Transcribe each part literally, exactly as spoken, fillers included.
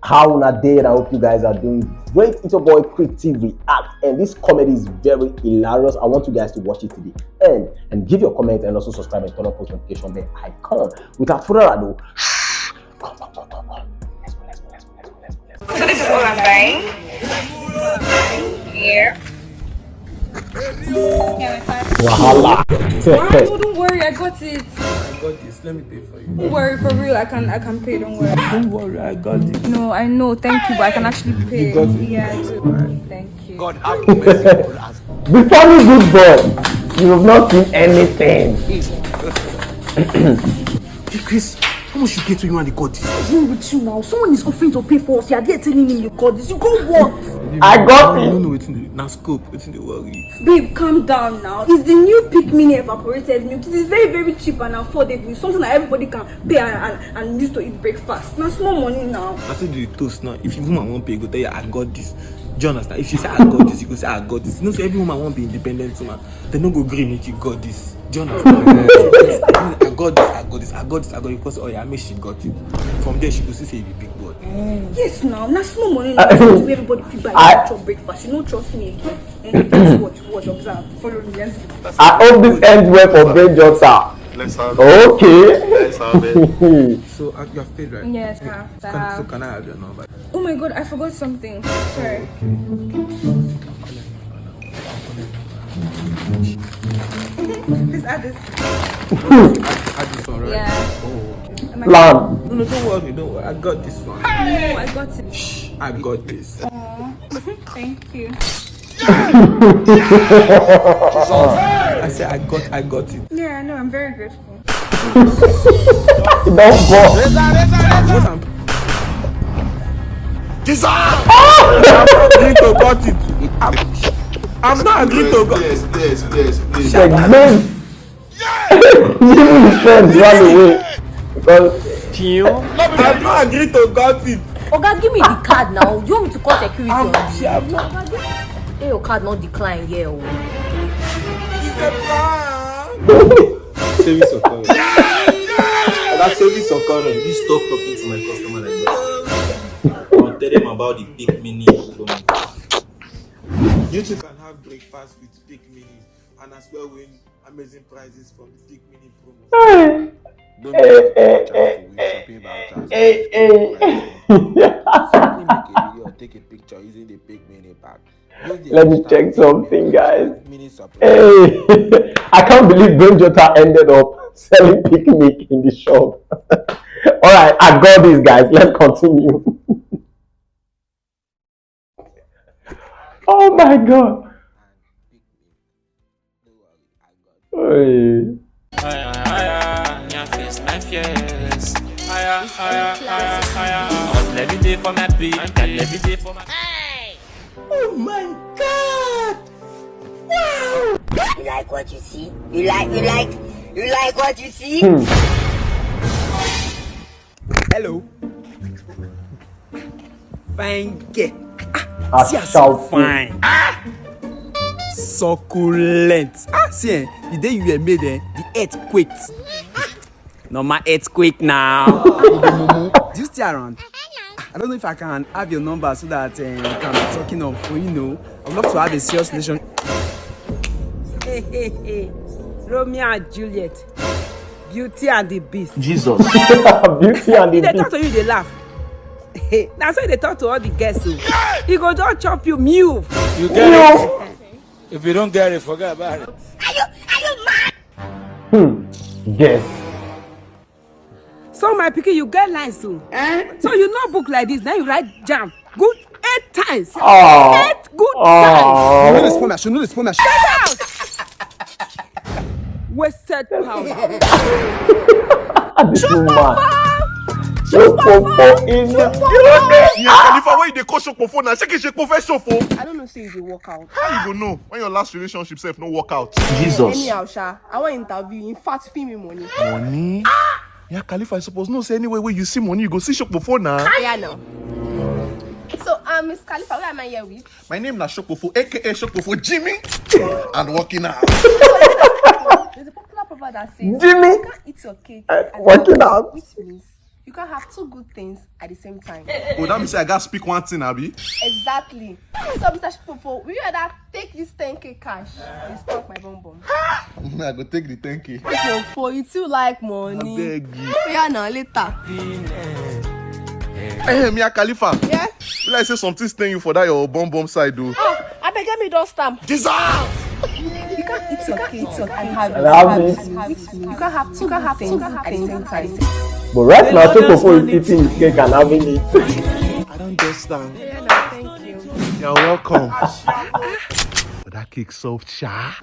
How una dey? And I hope you guys are doing great. It's your boy Crit T V React, and this comedy is very hilarious. I want you guys to watch it to the end and give your comment and also subscribe and turn on post notification bell icon. Without further ado, come, come, come, come, come. Let's go, let's go, let's go, let's go, let's go, let's go. So this is all I'm buying. Here. Wahala. No, don't worry, I got it. I got this. Let me pay for you. Don't worry, for real, I can I can pay. Don't worry. Don't worry, I got this. No, I know. Thank you, but I can actually pay. You got it. Yeah, I do. Thank you. God have mercy on us. Be funny, good boy. You have not seen anything. Hey, Chris, how much you get when you and the got this? What's wrong with you now? Someone is offering to pay for us. You are there telling him you got this. You got what? I got it. No, no, no, wetin dey, na scope, wetin dey worry you? Babe, calm down now. It's the new Pick Mini evaporated milk. It is very, very cheap and affordable. It's something that everybody can pay and, and, and use to eat breakfast. Na small money now. I say do the toast now. If woman wan pay, go tell you, "I got this." Do you understand? If she say, "I got this," you go say, "I got this." You know, say every woman wan be independent woman. They no go gree make you got this. Do you understand? I got this, I got this, I got this, I got it. Because, oh yeah, I make she got it. From there, she go see say you be big boy. Yes, now. Na small money now. Everybody fit buy, I chop breakfast. You no trust me again. Eh, just watch, watch, observe. Follow me. Let's go. I hope this ends well for Brain Jotter. Let's have it. Okay. Let's have it. So, uh, you have paid, right? Yes, sir. Can, so can I have your number? Oh my God, I forgot something. Sorry. Please add this. Add this one, right? Yeah. Oh, okay. Am I Lamb. No, no, don't worry, don't worry. I got this one. Oh, I got it. Shh, I got this. Aw, thank you. I said I got, I got it. Yeah, I know. I'm very grateful. Don't go. What am- Jesus! I'm not agreeing to got it. I'm, I'm not agreeing to got it. Yes, yes, yes, yes. Segment. Even his friends run away because I'm not agreeing to got it. Oga, give me the card now. You want me to call security on you? She have not. Hey, your card not decline here. Oh. It's a prank. Service of current. That service of current. Please stop talking to my customer like that. I'll tell them about the Pick Mini promo. You too can have breakfast with Pick Mini and as well win amazing prizes from the Pick Mini promo. Hey. Don't miss the chance to win shopping vouchers. Hey, hey. Simply make a video or take a picture using the Pick Mini pack. Let me check something, guys. Hey, I can't believe Brain Jotter ended up selling Pick Mini in the shop. All right, I got this, guys. Let's continue. Oh my God. Hey. Higher, higher, your face, my fears. Higher, higher, higher, higher. Up every day for my beat, and every day for my. Oh my God! Wow! You like what you see? You like, you like, you like what you see? Hmm. Hello. Fine girl. Ah, see as you fine. Ah! Succulent. Ah, see, eh, the day you were made, eh, the earth quaked. Normal earthquake now. Do you stay around? Ah, I don't know if I can have your number so that, eh, we can be talking on phone, you know. I'd love to have a serious relation. Hey, hey, hey. Romeo and Juliet. Beauty and the Beast. Jesus. Beauty and the Beast. If they talk to you, they laugh. Hey, now so they talk to all the girls. So he go just chop you, move. You get it? If you don't get it, forget about it. Are you, are you mad? Hmm. Yes. So my pikin, you get lines too. Eh? So you know book like this, now you write jam. Good eight times. Oh. Eight good times. You know the spoon, I should know the spoon, I should. Get out. Wasted power. This woman. Chukofo in the building. Yeah, Khalifa, why you dey call Shokofo now? Shake it, Shokofo, first Shokofo. I don't know say you dey work out. How you go know when your last relationship sef no work out? Jesus. Anyhow, sha, I wan interview you. In fact, pay me money. Money? Ah! Yeah, Khalifa, I suppose know say anywhere where you see money, you go see Shokofo now. Yeah, now. So, um, Miss Khalifa, where am I here with? My name na Shokofo, A K A Shokofo Jimmy, and working out. There's a popular proverb that says, Jimmy, you can't eat your cake and working out. Which means You can't have two good things at the same time. Oh, that means I gotta speak one thing, Abby. Exactly. So, Mister Shipofo, will you rather take this ten K cash and spank my bum bum? I go take the ten K. Shipofo, you too like money. I beg you. Yeah, now later. Hey, Mia Khalifa. Yeah? Be like say something stain you for that your bum bum side, though. Ah, I beg me don't stamp. Jesus! You can't eat your cake and have And have it. You can't have two good things at the same time. But right now, Shipofo is eating his cake and having it. I don't understand. Yeah, no, thank you. You're welcome. But that cake soft, sha.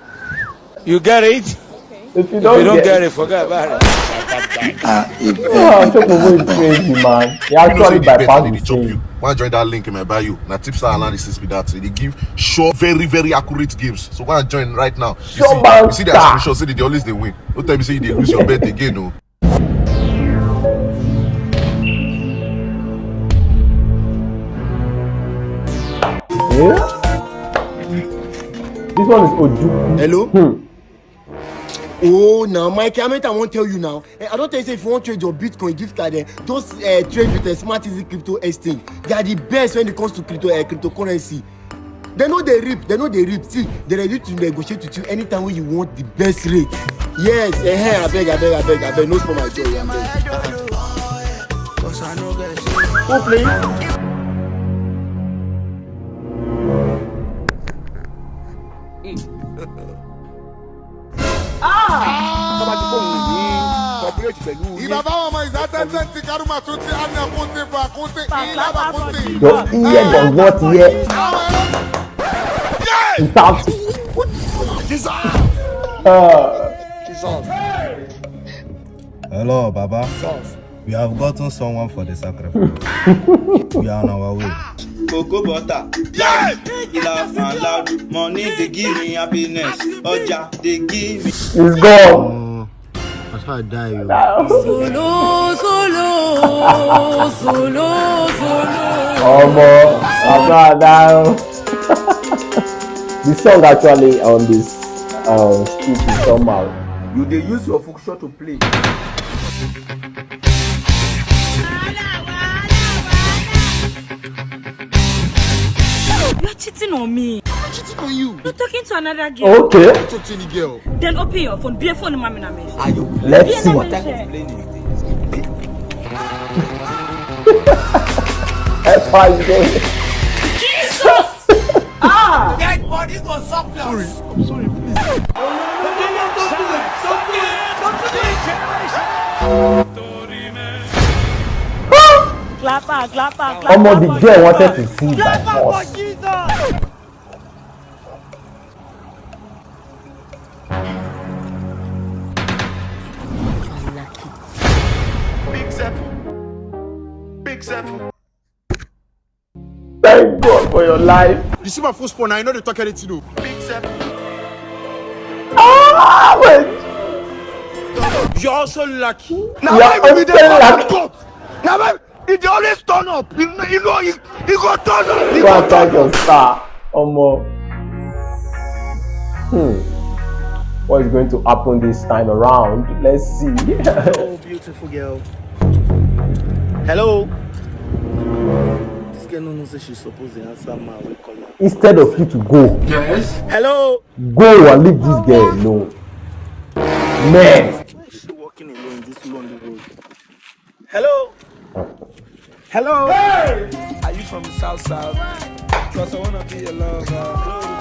You get it? If you If don't, you don't get, get it, forget about it. Ah, Shipofo is crazy, man. He You know, say actually the bet bypassed they the dey chop thing. You. Why join that link in my bio? Now tips are analysis with that. They give sure, very, very accurate games. So why join right now? You Sure see, banker. You see the screenshot, say they always they win. Don't tell me say they lose your bet again, no. Yeah? This one is Ojuku. Hello? Hmm. Oh, now, Mike, I meant I won't tell you now. Eh, I don't tell you say if you want trade your Bitcoin gift card, eh, just uh, trade with a Smart Easy Crypto Exchange. They are the best when it comes to crypto uh, cryptocurrency. They know they rip, they know they rip. See, they ready to negotiate with you anytime when you want the best rate. Yes, eh, eh, I beg, I beg, I beg, I beg, no spoil my joy. I beg. Who play? Ìbá báwọn ọmọ ìsátẹ́tẹ́ ti kárùmà tún ti àmì àkúntì fún àkúntì ìlànà àkúntì. Your ear does not hear. Without. Uh, Hello, Baba. We have gotten someone for the sacrifice. We are on our way. Cocoa butter. Yes! Laugh and loud. Money they give me happiness. Oja they give me. It's gone. That's how I die, you. Solo, solo, solo, solo. Omo, Baba now. The song actually on this um, skit is somehow. You dey use your function to play. You're cheating on me. I'm not cheating on you. You're talking to another girl. Okay. Talk to any girl. Then open your phone. Be a phone, mommy, na me. Are you? Let's see. What type of plane is this? That's how you do it. Jesus! Ah! Dead body go suck. Sorry, I'm sorry, please. Clapper, clapper, clapper. Omo, the girl wanted to see by force. Big seven. Big seven. Thank God for your life. You see my phone spawn, I know they talk anything, though. Big seven. Ah, wait. You're also lucky. You're also lucky. God. Now, if they always turn up, you know, you know, he, he go turn up. He Go go and thank turn your up. Star. Omo. Hmm. What is going to happen this time around? Let's see. Oh, beautiful girl. Hello. This girl no know say she's supposed to answer my we call her. Instead of you to go, Yes. Hello. Go and leave this girl alone. Man. Why is she walking alone this lonely road? Hello. Hello. Are you from the south south? Cause I wanna be your lover.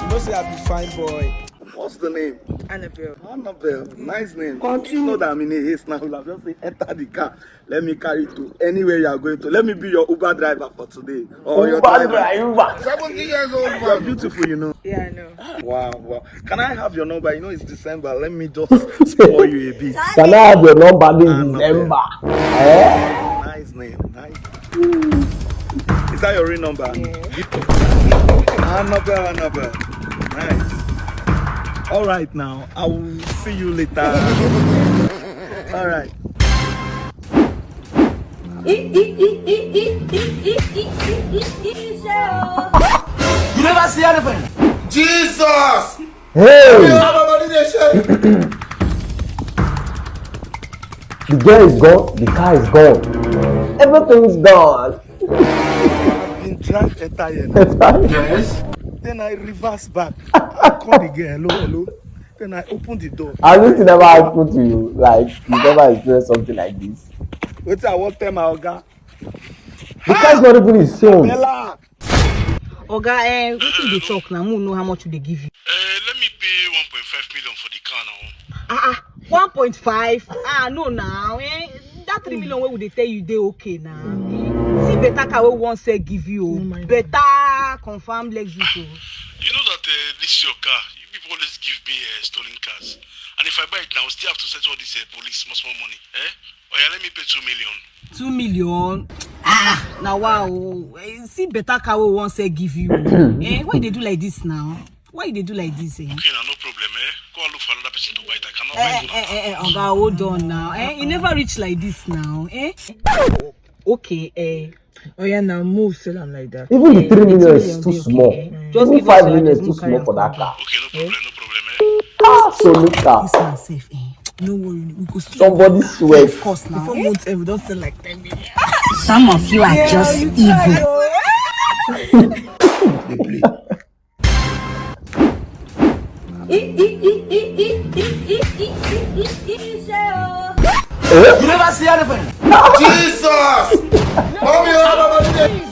You know say I be fine boy. What's the name? Annabelle. Annabelle. Nice name. Continue. You know that I'm in a haste now. I'll just say enter the car. Let me carry you to anywhere you are going to. Let me be your Uber driver for today. Or your Uber driver. Driver. Seventy years old You're man. Beautiful, you know. Yeah, I know. Wow, wow. Can I have your number? You know it's December. Let me just spoil you a bit. Can I have your number this Annabelle. December? Eh? Nice name. Nice. Is that your real number? Annabelle, Annabelle. Nice. All right now. I will see you later. All right. You never see anything. Jesus. Hey! Everybody dey shake. The girl is gone, the car is gone. Everything's gone. I've been drunk entire night. Yes. Then I reverse back. I call the girl, hello, hello. Then I open the door. Has this thing never happened to you? Like, you never experienced something like this? Wait, I want tell my oga. The car is not even his own. Bella. Oga, eh, wetin you dey talk na? Mo know how much we dey give you. Uh, let me pay one point five million for the car now. Ah, ah, one point five? Ah, no now, eh? That three million wey we dey tell you dey okay now. Eh? See better car wey we wan sell give you o. Oh my God. Better confirm Lexus o. You know that uh, this your car. You people always give me uh, stolen cars. And if I buy it now, I still have to settle all this uh, police small small money. Eh? Oh yeah, let me pay two million. Two million? Ah, na wa o. Eh, see better car wey we wan sell give you. Eh, why you dey do like this now? Why you dey do like this, eh? Okay, na no problem, eh? Go and look for another person to buy it. I cannot buy Eh, it. eh, eh, eh, Oga, hold on now. Eh, e never reach like this now, eh? Okay, eh. Oh yeah, now move, sell am like that. Even the Eh, three the million two is million too dey okay, small. eh? Just Even give us five your million is address, too make we small carry for am that come. Car. Okay, no problem, no problem, eh? Ah, so look at This man safe, eh? No worry, we go still Somebody sweat. Of course now. Before eh? Months end, we don sell like ten million. Some of you are yeah, just you evil. Try, oh. They play. You never see anything. Jesus! Mommy, oh, no, no, no.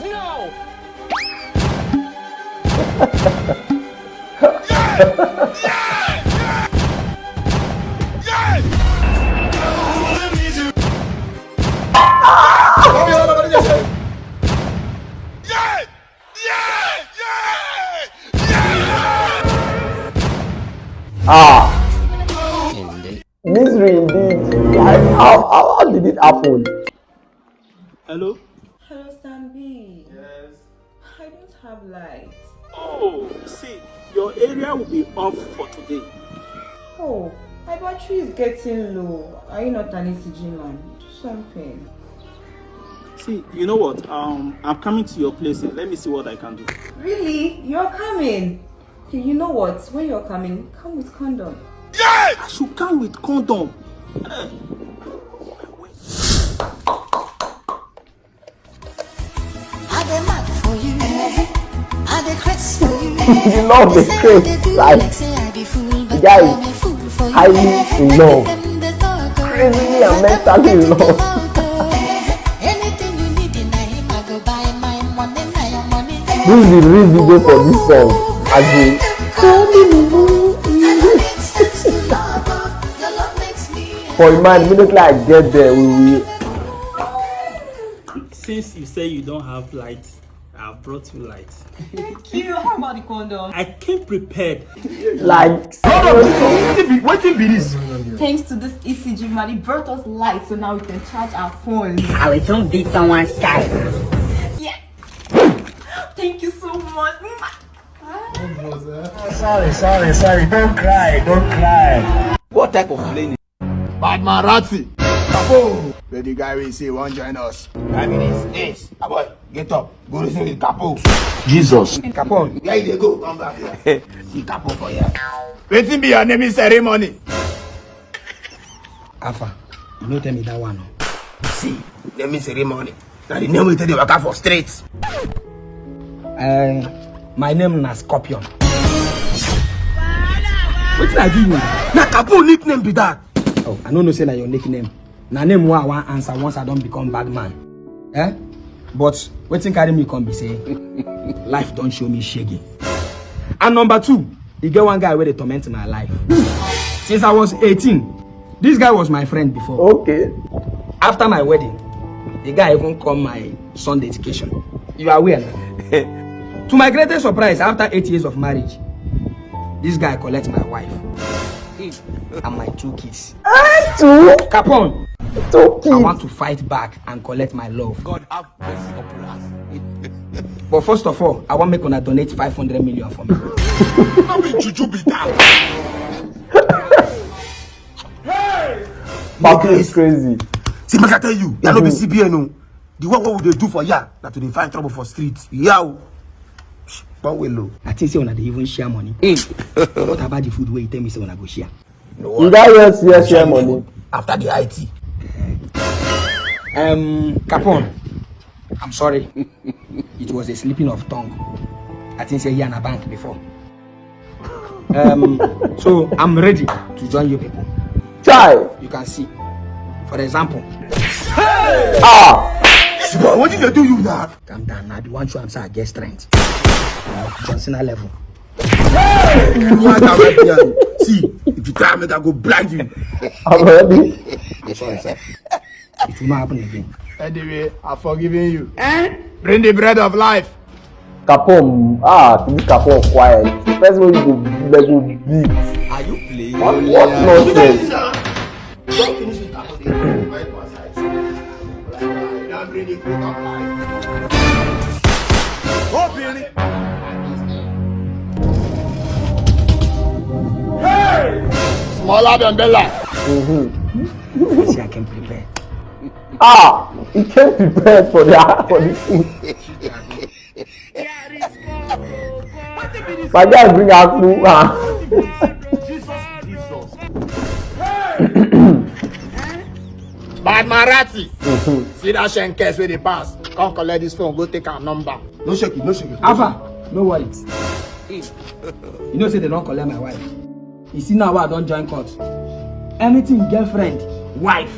Ah. Misery indeed. Like, how, how, how did it happen? Hello? Hello, Stanley. Yes. I don't have light. Oh, see, your area will be off for today. Oh, my battery is getting low. Are you not an E C G man? Do something. See, you know what? Um, I'm coming to your place. Let me see what I can do. Really? You're coming? Okay, you know what? When you're coming, come with condom. Yes! I should come with condom. You love the craze, like, the guy is highly in love, crazily and mentally in love. This is the real video for this song. As in, for a man, immediately I get there, we will. Since you say you don't have light, I brought you light. Thank you. How about the condom? I came prepared. Like, what be this? Thanks to this E C G man, he brought us light, so now we can charge our phones. I will soon beat someone's child. Yeah. Thank you so much. Sorry, sorry, sorry. Don't cry, don't cry. What type of plane? Bad man Ratty. Kapo. Where the guy will say won't join us. Five minutes. Yes. Ah, boy, get up. Go listen to Kapo. Jesus. Kapo. Where you dey go? Come back here. See Kapo for here. Wetin be your naming ceremony? Alpha, you no tell me that one. Oh. See, naming ceremony. Na the name we take dey waka for street. Uh, my name na Scorpion. Wetin I do you? Na Kapo nickname be that. Oh, I no know say na your nickname. Na name wey I wan answer once I don become bad man. Eh? But wetin carry me come be say life don show me shege. And number two, e get one guy wey dey torment my life. Since I was eighteen, this guy was my friend before. Okay. After my wedding, the guy even come my Sunday education. You are aware now? To my greatest surprise, after eight years of marriage, this guy collect my wife and my two kids. Two? Capon, two kids. I want to fight back and collect my love. God have mercy upon us. But first of all, I want make una donate five hundred million for me. No be juju be that. Hey! Papi is crazy. See, make I tell you, you no be C B N o. The work wey we dey do for here na to dey find trouble for street. Yeah o. But we low. I think say una dey even share money. What about the food wey you tell me say una go share? You guys yes yes share money. After the I T. Um, Capone, I'm sorry. It was a slipping of tongue. I think say here na bank before. Um, so I'm ready to join you people. Chai! You can see. For example, Ah! This boy, what did they do you now? Calm down. I be want you am say I get strength. John Cena level. You want to help me? See, if you try me, I go blind you. I'm ready. I'm sorry, sir. It will not happen again. Anyway, I'm forgiving you. Eh? Bring the bread of life. Capone, ah, this Capone quiet. First one you go, they go beat. Are you playing? What, what nonsense? Don't finish it. I'm going to invite my side. Don't bring the bread of life. Obìnrin. Hey! Smaller than Bella. Mm-hmm. See, I can prepare. Ah, he came prepared for the for the food. My guy bring out food. Ah. Bad Marati. See that Shenkes wey dey pass. Come collect this phone, go take our number. No shake it, no shake it. Alpha, no worry. You know say they don't collect my wife. You see now I don't join court. Anything girlfriend, wife,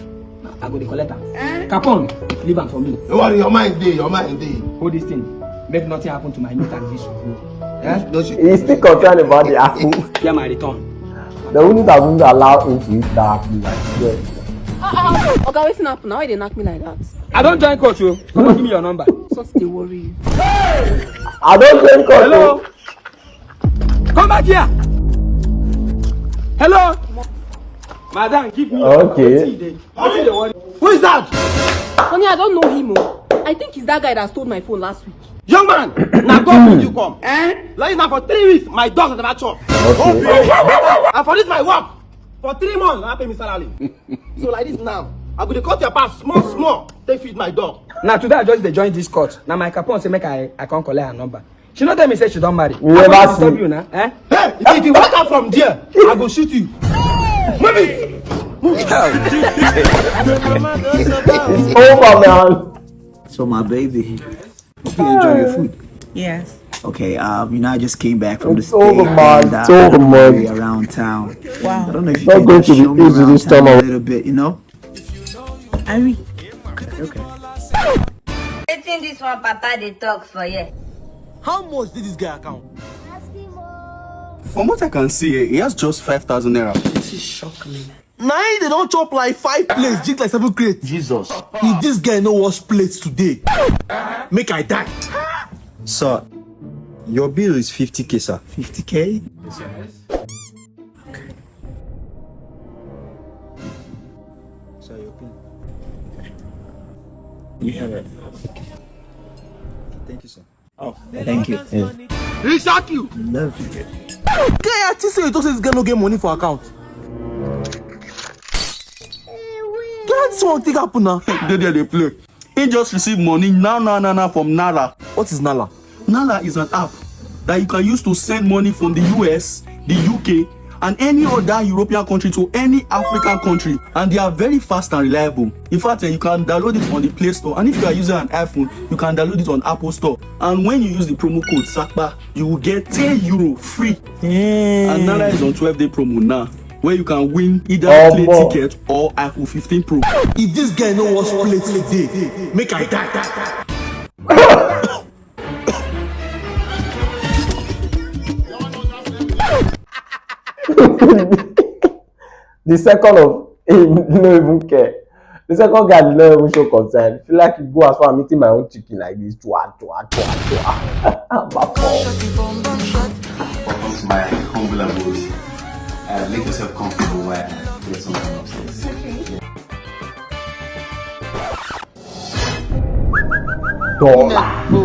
I go dey collect am. Capone, leave am for me. No worry, your mind dey, your mind dey. Hold this thing. Make nothing happen to my meat and this food. Eh? No shake. He's still concerned about the apple. Hear my return. They wouldn't have even allowed him to eat that apple. I swear. Ah, ah, ah. Oga, wetin happen? Now why you dey knack me like that? I don't join court, you. Come give me your number. Something dey worry you. I don't drink coffee. Hello? Come back here. Hello? Madam, give me your Okay. Wetin you dey, wetin you dey worry? Who is that? Honey, I don't know him. Oh. I think he's that guy that stole my phone last week. Young man, now God bring you come. Eh? Like now for three weeks, my dog never chop. Okay. And for this my work, for three months, I pay me salary. So like this now, I go dey cut your pass small, small, take feed my dog. Now today I just dey join this court. Now my Capone say make I, I come collect her number. She no tell me say she don marry. We never see. You now, eh? Hey, if you walk out from there, I go shoot you. Move it. Move it. It's over, man. So my baby, hope you enjoy your food. Yes. Okay, um, you know I just came back from the It's over, state man. and, uh, It's over, man. Around town. I Wow. don't know if you Not can going just to be show me easy around this town time a out. Little bit, you know. Are we? Okay. Wetin this one papa dey talk for here? How much did this guy account? From what I can see, eh, he has just five thousand naira. This shock me. Now they don't chop like five plates, drink like seven crates. Jesus. If this guy no wash plates today, make I die. Sir, your bill is fifty K, sir. Fifty K. Sir, your pin. You have it. Thank you, sir. Oh, thank you. He shock you. Love you. Guy, I think say you talk say this guy no get money for account. Guy, this one take happen now. They there they play. He just received money now, now, now, now from Nala. What is Nala? Nala is an app that you can use to send money from the U S, the U K, and any other European country to any African country. And they are very fast and reliable. In fact, eh, you can download it on the Play Store. And if you are using an iPhone, you can download it on Apple Store. And when you use the promo code SAPA, you will get ten euro free. And Nala is on twelve day promo now, where you can win either plane ticket or iPhone fifteen Pro. If this guy no wash plates today, make I die. The second of him no even care. The second guy did not even show concern. Feel like you go as far I'm eating my own chicken like this. Chua, chua, chua, chua. Bafo. Welcome to my humble abode. Uh, make yourself comfortable while I get something upstairs. Dollar. Bro,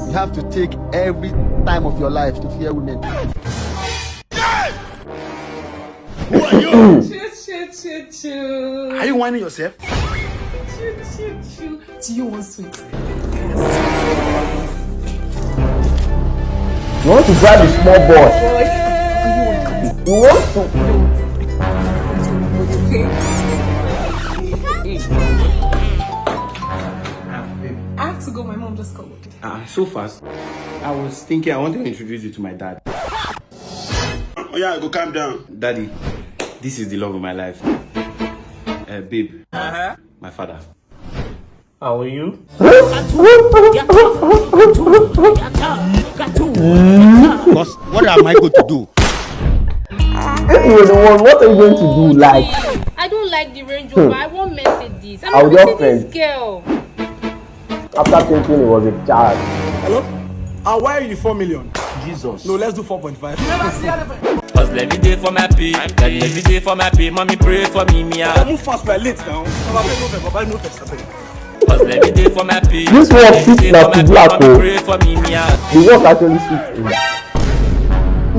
you have to take every time of your life to fear women. Chill, chill, chill, chill. Are you whining yourself? Chill, chill, chill. Do you want sweet? You want to drive a small boy? Boy, do you want You want to? Okay. So fast. I was thinking I wanted to introduce you to my dad. Oh yeah, go calm down. Daddy, this is the love of my life. Uh, babe, my father. How are you? Because what am I going to do? If you were the one, what are you going to do? Like, I don't like the Range Rover. I want Mercedes. I'm I would just Mercedes faint. Girl. After thinking it was a child. Hello? Ah, why are you four million? Jesus. No, let's do four point five. Hustle every day for my pay. Every day for my pay. Mommy pray for me, me ah. Move fast, we're late now. Baba, no vex, Baba, no vex, abeg. Hustle every day for my pay. This one Every fit day na for my to pay. black Mommy o. Pray for me, me ah. The work actually suits me.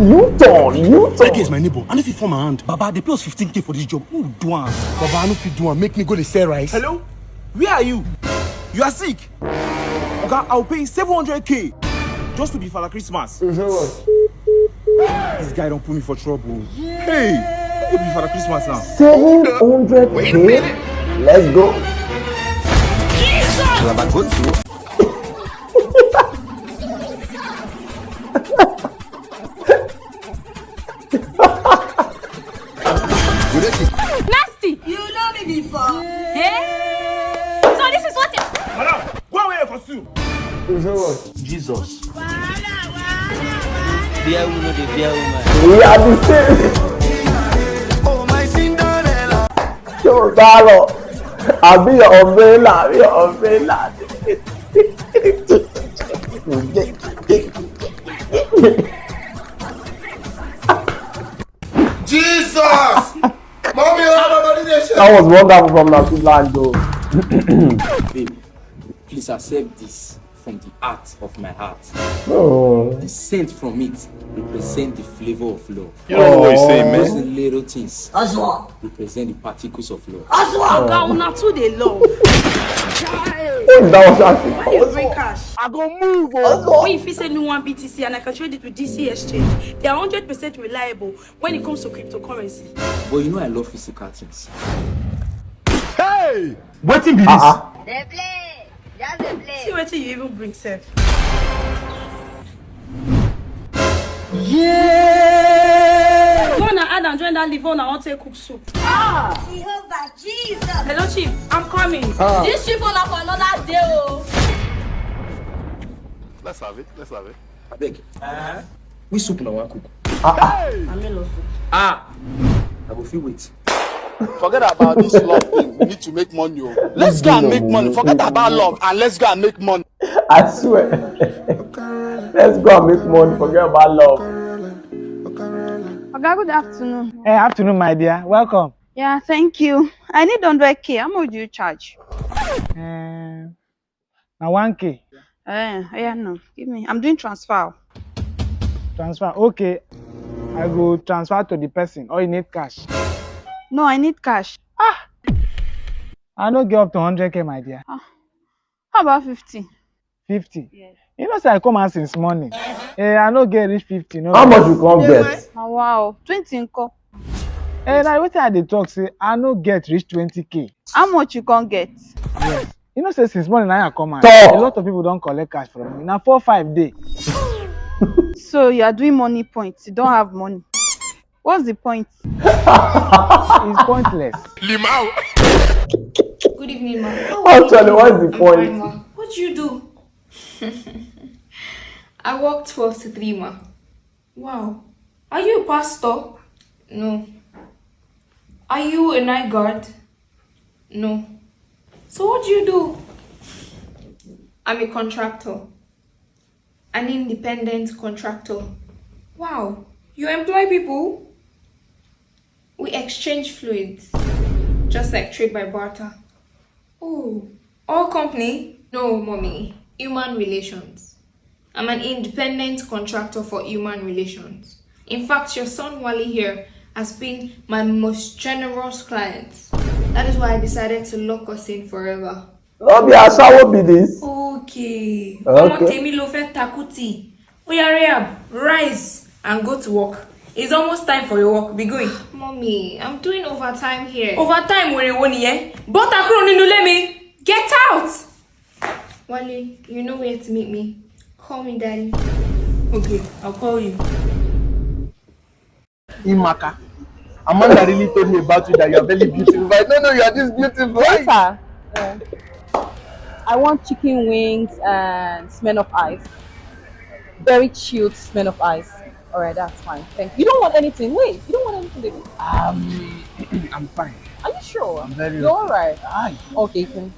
U-turn, U-turn. That girl is my neighbor. I no fit form my hand. Baba, they pay us fifteen K for this job. Who do am? Baba, I no fit do am. Make me go dey sell rice. Hello? Where are you? You are sick. Oga, I'll pay you seven hundred K just to be Father Christmas. This guy don't put me for trouble. Hey, who go be Father Christmas now? Seven hundred K? Let's go. Nasty. You know me before. Hey. So this is what. Madam, go away for soup. Jesus. Fear woman, dey fear woman. We are the same. Oh my Cinderella. Ṣé o sá lọ? Àbí umbrella, àbí umbrella. Jesus! Mommy, oh, nobody dey share. That was wonderful from Nasu Land, though. Babe, please accept this from the heart of my heart. Oh. The scent from it represents the flavor of love. You don't know what you're saying, Those man. Little things Aswa. Represent the particles of love. Aswa. Oga, una too dey love. Who is that was asking? Why you bring cash? I go move. Oh. When you fit send me one B T C and I can trade it with D C exchange, they are hundred percent reliable when it comes to cryptocurrency. But you know I love physical things. Hey! Wetin be this? Uh-uh. They play. Just dey play. See wetin you even bring sef. Yeah. Go on and add and join that liver una wan take cook soup. Jehovah Jesus. Hello, chief. I'm coming. This chief una for another day o. Let's have it. Let's have it. Abeg, which soup una wan cook? Amelo soup. Ah, I go fit wait. Forget about this love thing. We need to make money. Oh. Let's go and make money. Forget about love and let's go and make money. I swear. Let's go and make money. Forget about love. Oga, good afternoon. Hey, afternoon, my dear. Welcome. Yeah, thank you. I need hundred K. How much do you charge? Uh, now one K. Eh, yeah, no. Give me. I'm doing transfer. Transfer. Okay. I go transfer to the person. Or you need cash? No, I need cash. I no get up to hundred K, my dear. How about fifty? Fifty. Yes. You know say I come out since morning. Eh, I no get reach fifty. No. How much you come get? Ah, wow. Twenty nko. Eh, na wetin I dey talk say I no get reach twenty K. How much you come get? Yes. You know say since morning na I come out. Talk. A lot of people don collect cash from me. Na four five dey. So you are doing money points. You don't have money. What's the point? It's pointless. Limau. Good evening, ma. Actually, what's the I'm point? Fine, ma. What do you do? I work twelve to three, ma. Wow. Are you a pastor? No. Are you a night guard? No. So what do you do? I'm a contractor. An independent contractor. Wow. You employ people? We exchange fluids, just like trade by barter. Oh, all company? No, mommy. Human relations. I'm an independent contractor for human relations. In fact, your son Wally here has been my most generous client. That is why I decided to lock us in forever. No be ashawo be this. Okay. Okay. Ọmọ tèmi ló fẹ́ takuti. Oya Rehab, rise and go to work. It's almost time for your work. Be going. Mommy, I'm doing overtime here. Overtime wèrè wo nìyẹn? Bọ́tà kúrò nínú ilé mi. Get out! Wale, you know where to meet me. Call me daddy. Okay, I'll call you. Imaka, Amanda really told me about you, that you are very beautiful. But I don't know you are this beautiful. Why? Later. Yeah. I want chicken wings and Smirnoff ice. Very chilled Smirnoff ice. All right, that's fine. Thank you. You don't want anything. Wait, you don't want anything, baby. Um, I'm fine. Are you sure? I'm very You're all right. Aye. Okay, you can.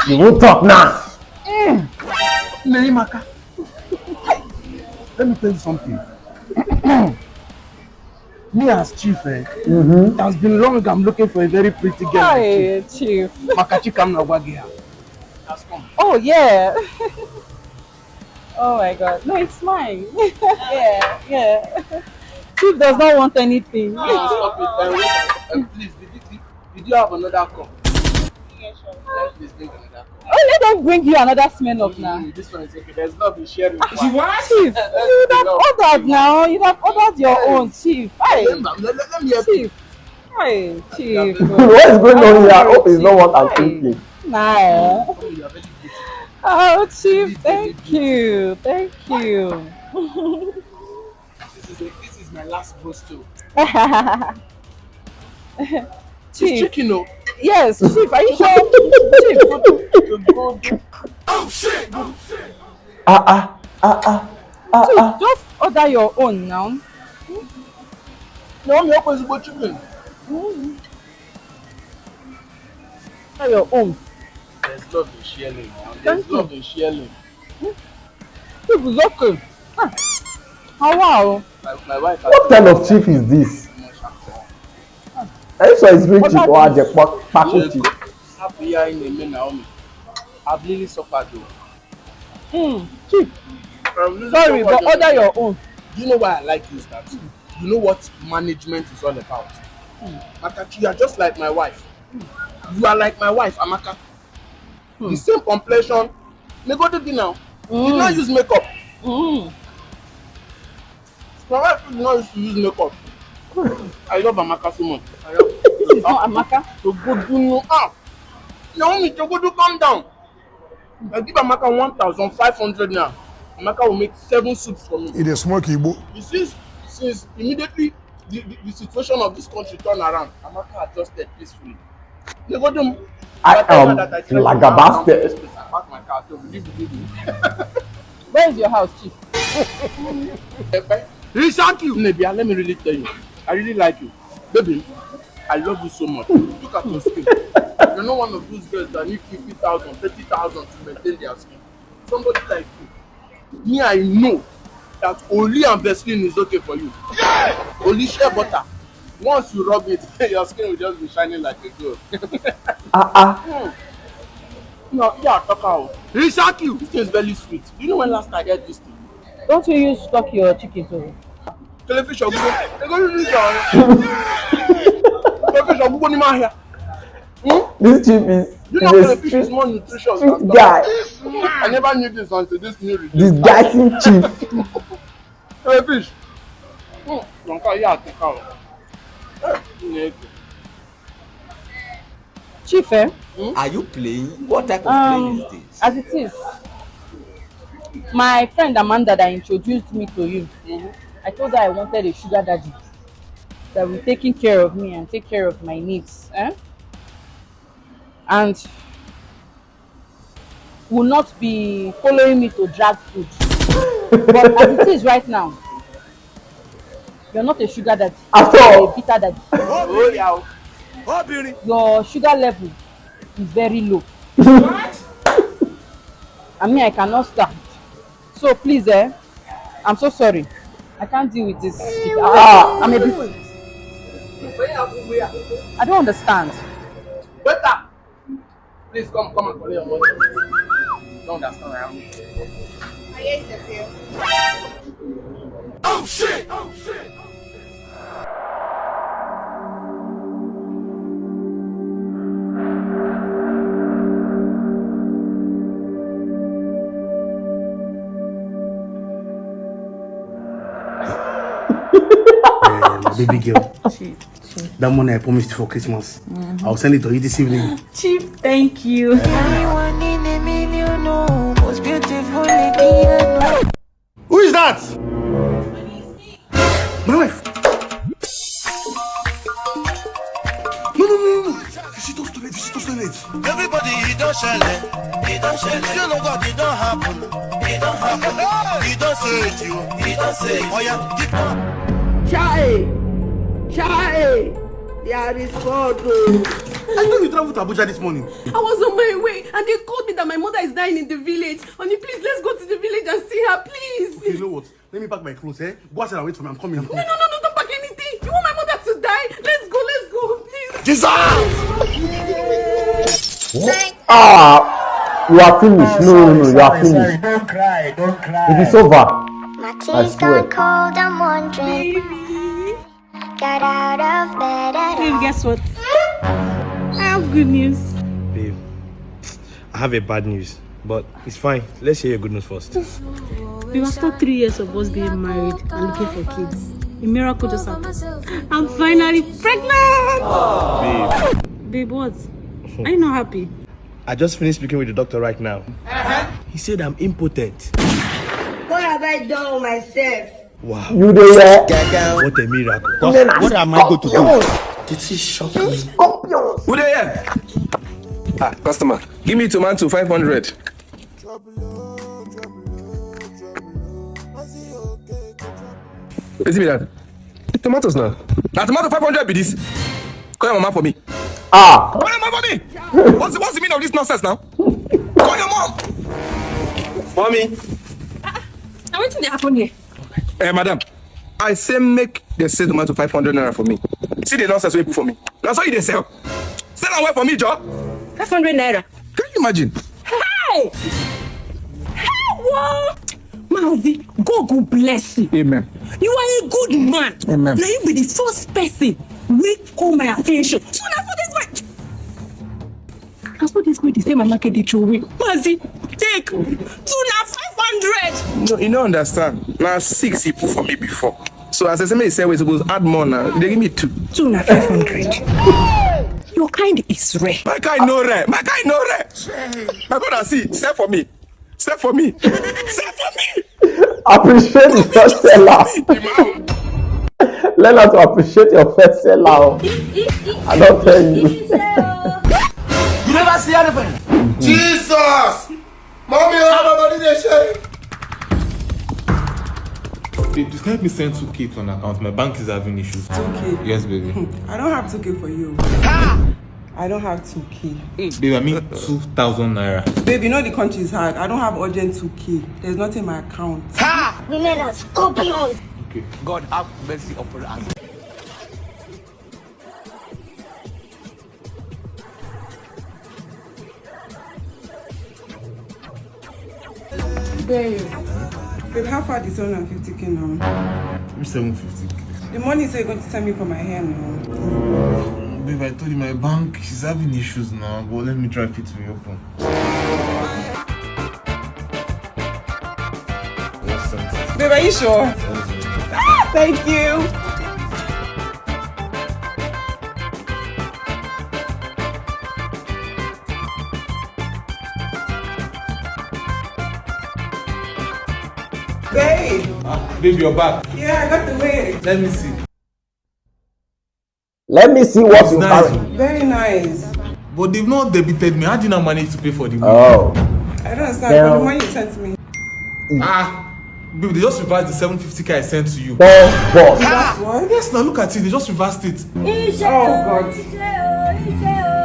You won't talk now. Neimaka, let me tell you something. Me as chief, eh? It has been long I'm looking for a very pretty girl. Like you. Hi, Chief. Makachi come na wagi ya. Has come. Oh, yeah. Oh my God. No, it's mine. Yeah, yeah. Chief does not want anything. Please stop it. Uh, wait, uh, please, did, did, did you have another cup? Yes, sir. Please bring another cup. Oh, let them bring you another Smirnoff now. Mm, this one is okay. There's love in sharing. Chief, you'd have ordered now. You'd have ordered your own, Chief. Hey, Remember, let, let, let me help you. Chief. Hey, Chief. What is going on here? I hope it's not what I'm thinking. Nah. You are very beautiful. Oh, Chief, thank you. Thank you. This is, a, this is my last boast too. It's Chief. Chicken, oh. Yes, Chief, are you sure? Chief. To go do. Oh shit! Oh shit! Ah ah ah ah ah Chief, ah. Just order your own now. Naomi, open the chicken. Order your own. There's love in sharing. Thank There's you. Love in sharing. Chief, it's okay. Ah. Oh, wow. My, my wife. What kind of chief is this? Are you sure it's real chief or Ajekpakuchi? Happy in the Naomi. I've really suffered though. Mm, Chief, I've really sorry, suffered but though. Order your own. Do you know why I like you is that you know what management is all about. Makachi, you are just like my wife. You are like my wife, Amaka. The same complexion. They go do dinner. You not use makeup. Mm. My wife did not used to use makeup. I love Amaka so much. I love This is not Amaka. To go do no ah. Naomi, to go do calm down. I give Amaka one thousand five hundred now. Amaka will make seven soups for me. E dey smoke igbo. You see, since immediately the, the, the situation of this country turn around, Amaka adjusted peacefully. They go do. I By the time am that I try to flabbergasted. I park my car, so believe me. Where is your house, Chief? Reach out you. Nebia, let me really tell you. I really like you. Baby, I love you so much. Look at your skin. You're not one of those girls that need fifty thousand, thirty thousand to maintain their skin. Somebody like you. Me, I know that Oli and Vaseline is okay for you. Only shea butter. Once you rub it, your skin will just be shining like a gold. Ah ah. No, yeah, talk out. Reach out you. This thing is very sweet. Do you know when last I ate this thing? Don't you use to cook your chicken too? Television. They go use your television. Go in my here. This chief is You is know, a television is street, more nutritious street than guy. I never knew this until this new review. Disguising chief. Television. Hmm. Don't call you out. Call. Eh, Chineke. Chief, eh? Are you playing? What type of Um, play is this? As it is, my friend Amanda that introduced me to you, Mhm. I told her I wanted a sugar daddy that will be taking care of me and take care of my needs, eh? And will not be following me to drag food. But as it is right now, you're not a sugar daddy. At You're all. a bitter daddy. Oh yeah. Your sugar level is very low. And me, I cannot stand. So please, eh, I'm so sorry. I can't deal with this. Ah. I'm a bit. I don't understand. Waiter, please come, come and collect your money. You don't understand where I am. Oh shit! Oh shit! Eh, my baby girl. That money I promised for Christmas, I'll send it to you this evening. Chief, thank you. Only one in a million, oh, most beautiful Who is that? My wife. No, no, no, no, no. Visitors toilet, visitors toilet. Everybody, e don shele, e don shele. You know what, e don happen, e don happen. E don say it, you, e don say it. Oh yeah, keep on. Chai! Chai! There is God o. I know you traveled to Abuja this morning. I was on my way and they called me that my mother is dying in the village. Honey, please, let's go to the village and see her, please. Okay, you know what? Let me pack my clothes, eh? Go outside and wait for me. I'm coming. I'm coming. No, no, no, no, don't pack anything. You want my mother to die? Let's go, let's go, please. Jesus! Ah, you are finished. No, no, no, you are finished. Don't cry, don't cry. It is over. My tea's gone cold, I'm wondering. Get out of bed at all. Babe, guess what? I have good news. Babe, I have a bad news, but it's fine. Let's hear your good news first. Babe, after three years of us being married and looking for kids, a miracle just happened. I'm finally pregnant! Babe. Babe, what? Are you not happy? I just finished speaking with the doctor right now. He said I'm impotent. What have I done myself? Wow. You dey hear? What a miracle. What am I going to do? This is shocking. Who dey here? Ah, customer, give me tomato five hundred. Wetin be that? Tomatoes now. Na tomato five hundred be this. Call your mama for me. Ah. Call your mama for me. What's the, what's the meaning of this nonsense now? Call your mom. Mommy. Now wetin dey happen here? Eh, madam, I say make dem sell tomato five hundred naira for me. See the nonsense wey you put for me. Na so you dey sell. Sell am well for me, Joe. Five hundred naira. Can you imagine? Hey! Hey, what? Mazi, God go bless you. Amen. You are a good man. Amen. Now you be the first person wey call my attention. So na for this man. Na so this man dey sell my market dey throw away. Mazi, take. Two na five hundred. No, you no understand. Na six he put for me before. So as I say make he sell, we suppose add more now. They give me two. Two na five hundred. Your kind is rare. My kind no rare. My kind no rare. My brother, see, sell for me. Sell for me. Sell for me. Appreciate the first seller. Learn how to appreciate your first seller. Oh. I don't tell you. You never see anything. Jesus! Mommy, oh, my body dey shake. Babe, please help me send two K to an account. My bank is having issues. Two K? Yes, baby. I don't have two K for you. I don't have two K. Babe, I mean two thousand naira. Babe, you know the country is hard. I don't have urgent two K. There's nothing in my account. Women are scorpions. Okay. God have mercy upon us. Babe, babe, how far is seven hundred fifty K now? Which seven fifty K? The money say you're going to send me for my hair now. Babe, I told you my bank is having issues now, but let me try fit to reopen. Babe, are you sure? Ah, thank you. Babe. Ah, babe, you're back. Yeah, I got the wig. Let me see. Let me see what you carry. Very nice. But they've not debited me. How did you not manage to pay for the wig? Oh. I don't understand. But the money you sent me. Ah, babe, they just reversed the seven fifty K I sent to you. Boss. What? Yes, now look at it. They just reversed it. Oh,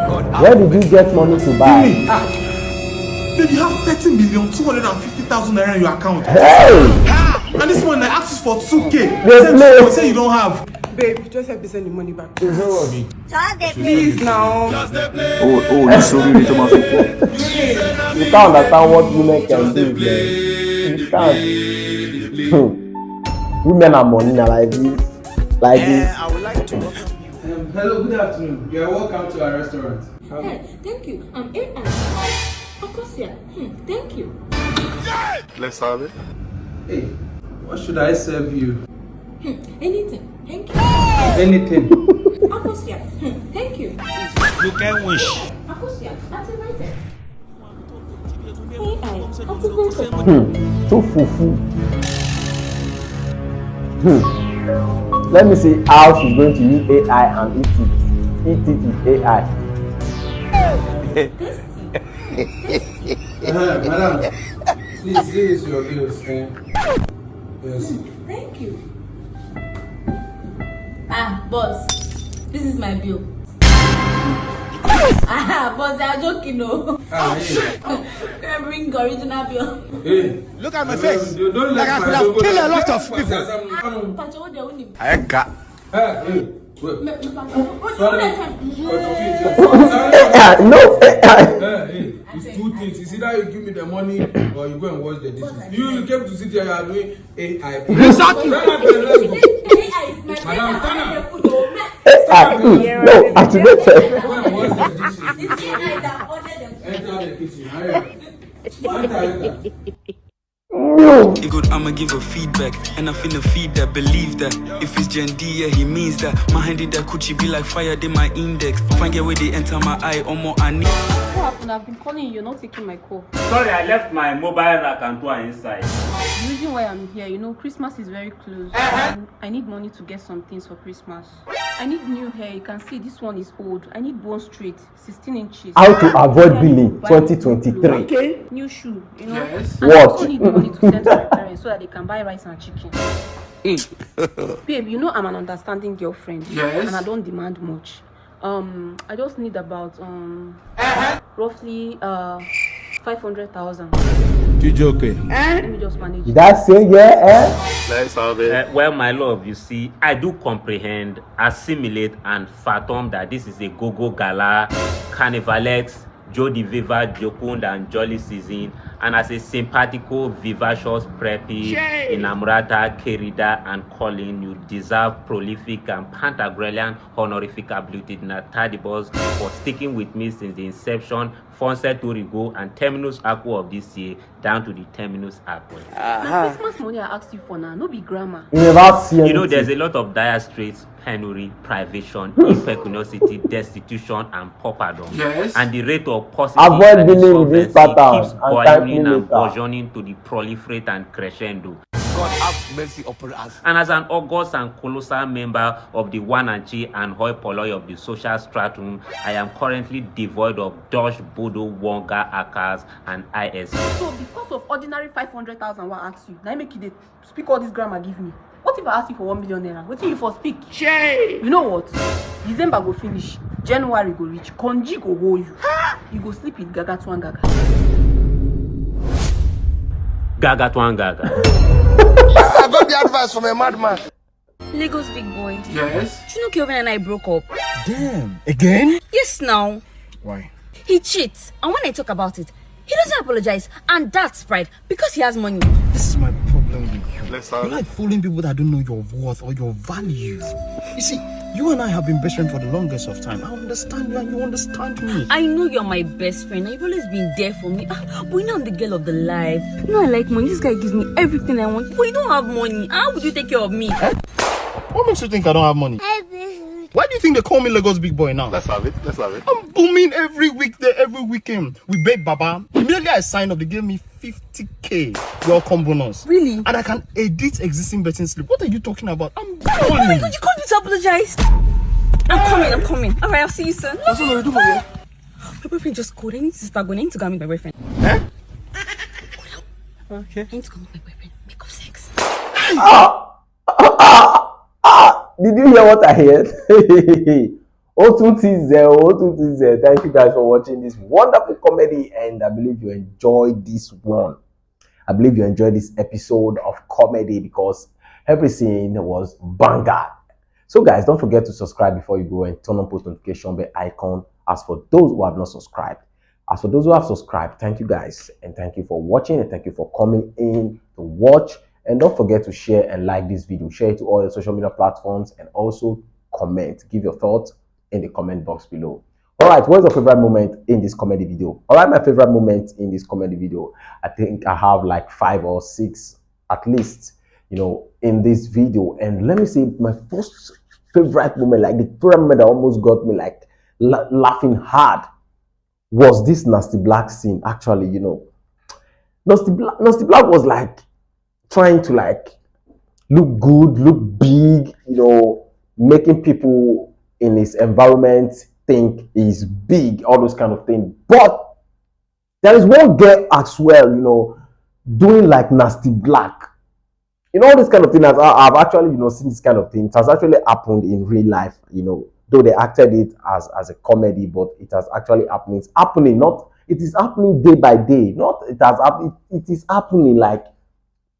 God. Where did you get money to buy? Babe, you have thirty million two hundred and fifty thousand naira in your account. Hey! And this one, I asked you for two K. You say you don't have. Babe, just help me send the money back. Please now. Oh, oh, you sorry, Thomas. You can't understand what women can do. You can't. Hmm. Women are money na like this. Like this. I would like to welcome you. Um, hello, good afternoon. You are welcome to our restaurant. Hey, thank you. I'm A I. Of course, yeah. Hmm, thank you. Let's have it. Hey, what should I serve you? Hmm, anything. Thank you. Anything. Of course, yeah. Hmm, thank you. You can wish. Of course, yeah. That's it right there. Hmm. Too fufu. Hmm. Let me see how she's going to use A I and eat it. Eat it with A I. Uh, madam, please, this is your bills. Eh? Yes. Thank you. Ah, boss, this is my bill. Ah, boss, they are joking, no. Ah, hey. Can I bring the original bill? Hey. Look at my Don't- face. Don't, don't Like let I my could have soul go killed a down. lot of Don't people. pass. Pacho, what they only. Eka. Hey, hey, wait. Me- me- Pacho, what- what- Sorry. what- But okay, Ah, no. Hey, hey, it's two things. It's either you give me the money or you go and watch the dishes. You, you came to sit here, you are doing A I. Exactly. Stand up and let's go. A I is my Madam, stand up. Food, oh, man. Ah, mm, no, activated. Go and watch the dishes. It's A I that ordered them. Enter the kitchen. Hurry up. Enter, enter. No. It good, I'ma give a feedback. And I finna feed that, believe that. If it's Gen D, yeah, he means that. My hand in that coochie be like fire, then my index. If I get where they enter my eye, or more I need. What happened? I've been calling you, you're not taking my call. Sorry, I left my mobile rack and tour inside. The reason why I'm here, you know, Christmas is very close. And I need money to get some things for Christmas. I need new hair. You can see this one is old. I need Bond Street, sixteen inches. How to avoid I billing need to buy new twenty twenty-three. clothes, new shoe, you know. Yes. And What? I also need money to send to my parents so that they can buy rice and chicken. Mm. Babe, you know I'm an understanding girlfriend. Yes. And I don't demand much. Um, I just need about um roughly uh five hundred thousand. You joking? Let me just manage. Did I say yeah? Eh? Let's have it. Uh, well, my love, you see, I do comprehend, assimilate, and fathom that this is a go-go gala, carnivalex, Jody Viva, Jokund, and Jolly season. And as a sympathico, vivacious preppy, inamorata, querida, and calling, you deserve prolific and pantagruelian honorific abluted natadibus for sticking with me since the inception, Fonse Torigo, and Terminus Aqua of this year, down to the Terminus Aqua. Na Christmas money I asked you for now, no be grammar. You never see anything. You know, there's a lot of dire straits, penury, privation, impeculiosity, destitution, and pauperdom. Yes. And the rate of possible Avoid billing with this insolvency pattern keeps and thank me boiling and later. Burgeoning to the proliferate and crescendo. God have mercy upon us. And as an august and colossal member of the one and chi and hoi polloi of the social stratum, I am currently devoid of Dosh, Bodo, Wonga, Akas, and I S. So because of ordinary five hundred thousand what I asked you, now make you dey speak all this grammar give me. What if I ask you for one million naira? What if you for speak? You know what? December go finish, January go reach, Konji go hold you. You go sleep with Gaga to Gaga. Gaga to Gaga. I got the advice from a madman. Lagos big boy. Yes. You know Kelvin and I broke up. Damn. Again? Yes, now. Why? He cheats. And when I talk about it, he doesn't apologize. And that's pride because he has money. This is my problem with you. Let's have You it. like fooling people that don't know your worth or your value. You see, you and I have been best friends for the longest of time. I understand you and you understand me. I know you're my best friend and you've always been there for me. Ah, but you know I'm the girl of the life. You know I like money. This guy gives me everything I want. But you don't have money. How would you take care of me? What makes you think I don't have money? Why do you think they call me Lagos big boy now? Let's have it. Let's have it. I'm booming every weekday, every weekend. We bet Baba. Immediately I signed up, they gave me fifty K welcome bonus. Really? And I can edit existing betting slip. What are you talking about? I'm Oh my balling. God, you called me to apologize. I'm coming, I'm coming. All right, I'll see you soon. That's what you do for me. My boyfriend just called. I need to start going. I need to go and meet my boyfriend. Eh? Okay. I need to go meet my boyfriend. Make up sex. Ah, ah, ah, ah. Did you hear what I heard? O two T Z, O two T Z. Thank you guys for watching this wonderful comedy, and I believe you enjoyed this one. I believe you enjoyed this episode of comedy because everything was banger. So, guys, don't forget to subscribe before you go and turn on post notification bell icon. As for those who have not subscribed, as for those who have subscribed, thank you guys, and thank you for watching, and thank you for coming in to watch. And don't forget to share and like this video. Share it to all your social media platforms, and also comment. Give your thoughts in the comment box below. All right, what's your favorite moment in this comedy video? All right, my favorite moment in this comedy video, I think I have like five or six at least, you know, in this video. And let me say, my first favorite moment, like the favorite moment that almost got me like la- laughing hard, was this Nasty Black scene. Actually, you know, Nasty Black, Nasty Black was like trying to like look good, look big, you know, making people in his environment think he's big, all those kind of things. But there is one girl as well, you know, doing like Nasty Black. You know, all this kind of thing has, I've actually, you know, seen this kind of thing. It has actually happened in real life, you know, though they acted it as as a comedy, but it has actually happened. It's happening, not it is happening day by day. Not it has happened. It is happening like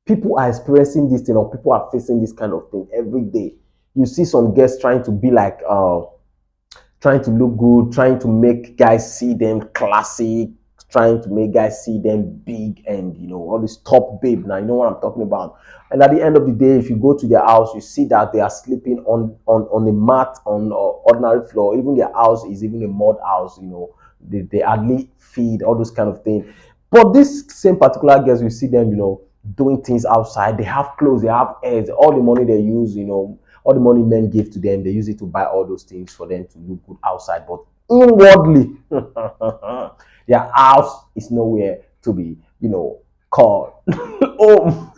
people are experiencing this thing, or people are facing this kind of thing every day. You see some girls trying to be like uh trying to look good, trying to make guys see them classic, trying to make guys see them big, and you know, all this top babe. Now you know what I'm talking about. And at the end of the day, if you go to their house, you see that they are sleeping on on on a mat on uh, ordinary floor. Even their house is even a mud house. You know, they, they hardly feed, all those kind of things. But this same particular girls, you see them, you know, doing things outside. They have clothes, they have heads, all the money they use, you know, all the money men give to them, they use it to buy all those things for them to look good outside. But inwardly, their house is nowhere to be, you know, called home.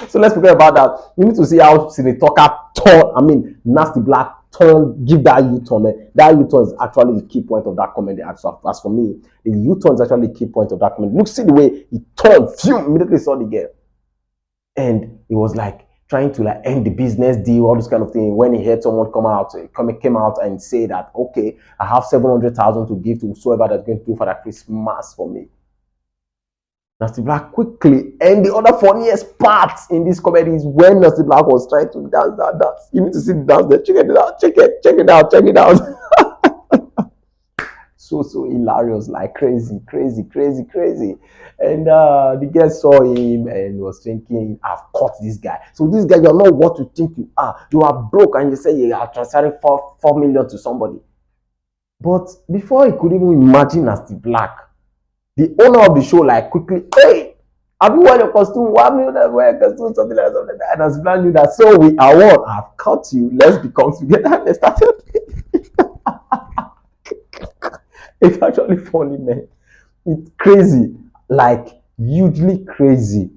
So let's forget about that. You need to see how Senator Cat turn, I mean, Nasty Black turn, give that U-turn. Eh? That U-turn is actually the key point of that comedy. As, as for me, the U-turn is actually the key point of that comedy. Look, see the way he turned, phew, immediately saw the girl. And he was like trying to like end the business deal, all this kind of thing. When he heard someone come out, eh, come came out and say that, okay, I have seven hundred thousand to give to whosoever that's going to do Father Christmas for me. Nasty Black quickly, and the other funniest part in this comedy is when Nasty Black was trying to dance that dance. You need to see the dance there. Check it out, check it, check it out, check it out. So so hilarious, like crazy, crazy, crazy, crazy. And uh, the girl saw him and was thinking, "I've caught this guy." So this guy, you're not what you think you are. You are broke and you say you are transferring four four million to somebody. But before he could even imagine Nasty Black, the owner of the show like quickly, "Hey, have you worn your costume? Why have you not wear your costume?" Something like something like that. And Nasty Black knew that. So we are one. I've caught you. Let's become together. And they started. It's actually funny, man. It's crazy, like hugely crazy.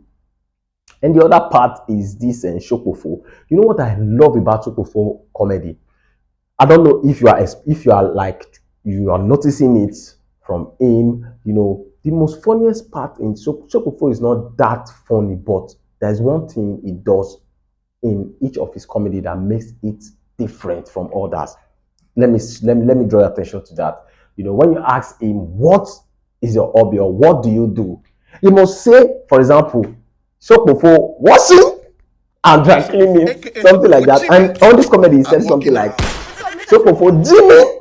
And the other part is this and eh, Shokofo. You know what I love about Shokofo comedy? I don't know if you are if you are like you are noticing it from him. You know, the most funniest part in Shokofo is not that funny, but there's one thing he does in each of his comedy that makes it different from others. Let me let me, let me draw your attention to that. You know, when you ask him what is your hobby or what do you do, he must say, for example, Shokofo washing and dry cleaning, something like that. And on this comedy, he said something like, "Shokofo Jimmy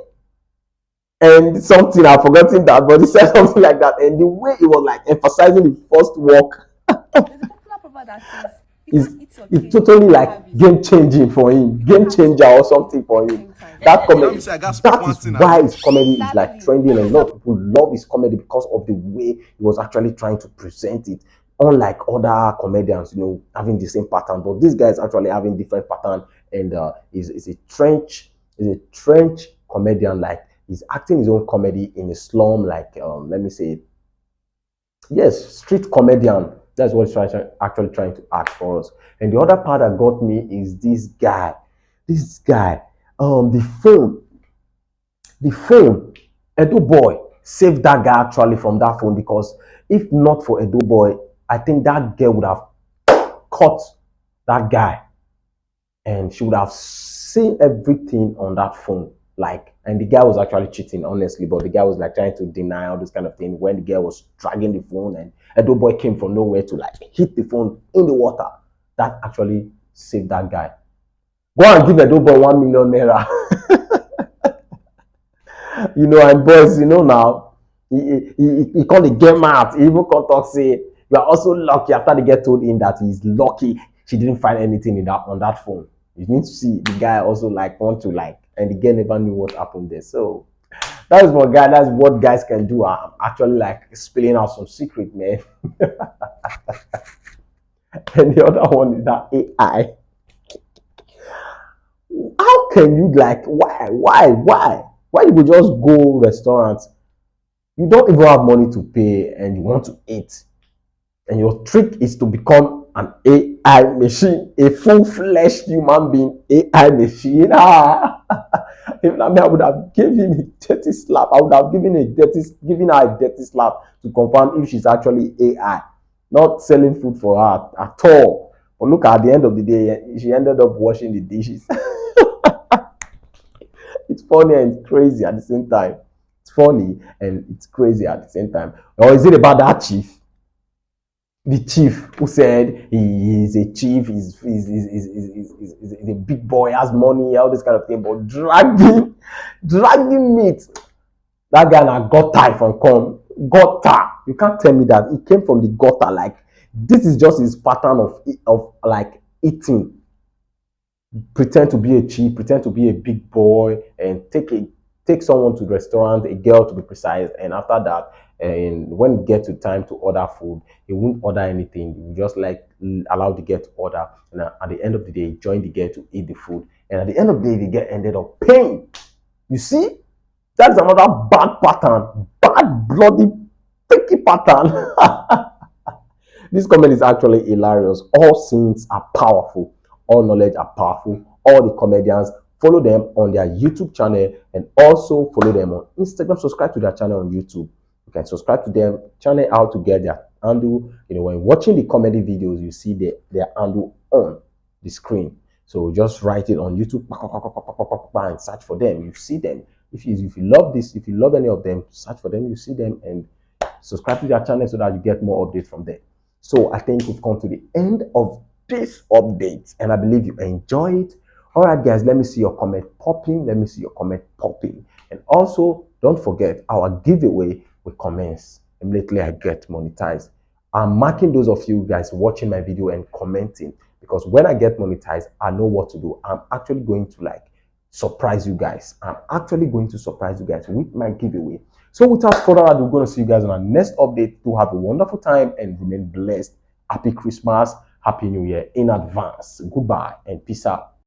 and something," I've forgotten that, but he said something like that. And the way he was like emphasizing the first work is it totally like game changing for him, game changer or something for him. That comedy, that is why his comedy is like trending. A lot of people love his comedy because of the way he was actually trying to present it. Unlike other comedians, you know, having the same pattern, but this guy is actually having different pattern, and uh, is is a trench is a trench comedian. Like, he's acting his own comedy in a slum, like, um, let me say, yes, street comedian. That's what he's trying, actually trying to act for us. And the other part that got me is this guy. This guy, um, the phone, the phone. Edo Boy saved that guy actually from that phone, because if not for Edo Boy, I think that girl would have caught that guy and she would have seen everything on that phone. Like, and the guy was actually cheating, honestly, but the guy was like trying to deny all this kind of thing when the girl was dragging the phone and Edo Boy came from nowhere to like hit the phone in the water. That actually saved that guy. Go and give Edo Boy one million naira. You know, and boys, you know now, he, he, he, he called the game out. He even come talk say, "You are also lucky." After the girl told him that he's lucky she didn't find anything in that on that phone. You need to see the guy also like want to like, and the girl never knew what happened there. So that is what guy. That's what guys can do. I'm actually like spilling out some secret, man. And the other one is that A I. How can you like why why why why you go just go restaurant? You don't even have money to pay and you want to eat. And your trick is to become an A I machine, a full-fledged human being A I machine. Ah, if not me, I would have given him a dirty slap. I would have given a dirty, given her a dirty slap to confirm if she's actually A I, not selling food for her at all. But look, at the end of the day, she ended up washing the dishes. It's funny and it's crazy at the same time. It's funny and it's crazy at the same time. Or is it about that chief? The chief who said he is a chief, is is, is, is, is, is, is, is a big boy, has money, all this kind of thing, but dragging, dragging meat. That guy na gutter from come. Gutter. You can't tell me that. He came from the gutter. Like, this is just his pattern of, of like, eating. Pretend to be a chief, pretend to be a big boy, and take a take someone to the restaurant, a girl to be precise, and after that, and when it get to time to order food, he won't order anything. He will just, like, allow the girl to order, and at the end of the day, he joined the girl to eat the food, and at the end of the day, the girl ended up paying. You see, that's another bad pattern, bad bloody, freaky pattern. This comment is actually hilarious. All sins are powerful. All knowledge are powerful. All the comedians, follow them on their YouTube channel and also follow them on Instagram. Subscribe to their channel on YouTube. You can subscribe to them channel out to get their handle. You know, when watching the comedy videos, you see the, their handle on the screen. So just write it on YouTube and search for them. You see them. If you, if you love this, if you love any of them, search for them. You see them and subscribe to their channel so that you get more updates from them. So I think we've come to the end of this update, and I believe you enjoy it. All right, guys, let me see your comment popping. Let me see your comment popping. And also, don't forget our giveaway will commence immediately I get monetized. I'm marking those of you guys watching my video and commenting, because when I get monetized, I know what to do. I'm actually going to, like, surprise you guys. I'm actually going to surprise you guys with my giveaway. So without further ado, we're going to see you guys on our next update. Do have a wonderful time and remain blessed. Happy Christmas, Happy New Year in advance. Goodbye and peace out.